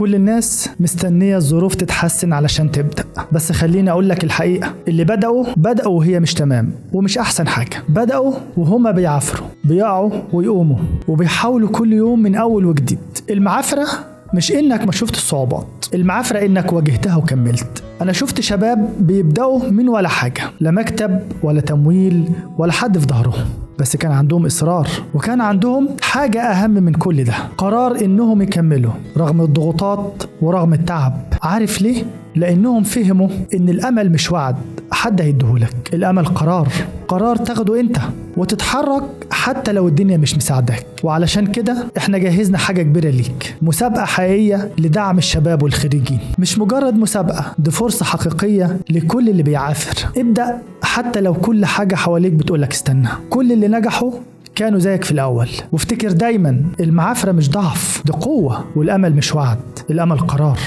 كل الناس مستنية الظروف تتحسن علشان تبدأ، بس خليني أقول لك الحقيقة، اللي بدأوا وهي مش تمام ومش أحسن حاجة. بدأوا وهما بيعافروا، بيقعوا ويقوموا، وبيحاولوا كل يوم من أول وجديد. المعافرة مش إنك ما شفت الصعوبات، المعافرة إنك واجهتها وكملت. أنا شفت شباب بيبدأوا من ولا حاجة، لا مكتب ولا تمويل ولا حد في ظهرهم، بس كان عندهم إصرار، وكان عندهم حاجة أهم من كل ده، قرار إنهم يكملوا رغم الضغوطات ورغم التعب. عارف ليه؟ لأنهم فهموا إن الأمل مش وعد حد هيديهولك، الأمل قرار، قرار تاخده أنت وتتحرك حتى لو الدنيا مش مساعداك. وعلشان كده احنا جهزنا حاجة كبيرة ليك، مسابقة حقيقية لدعم الشباب والخريجين. مش مجرد مسابقة، دي فرصة حقيقية لكل اللي بيعافر. ابدأ حتى لو كل حاجة حواليك بتقولك استنى. كل اللي نجحوا كانوا زيك في الأول. وافتكر دايما، المعافرة مش ضعف، دي قوة، والأمل مش وعد، الأمل قرار.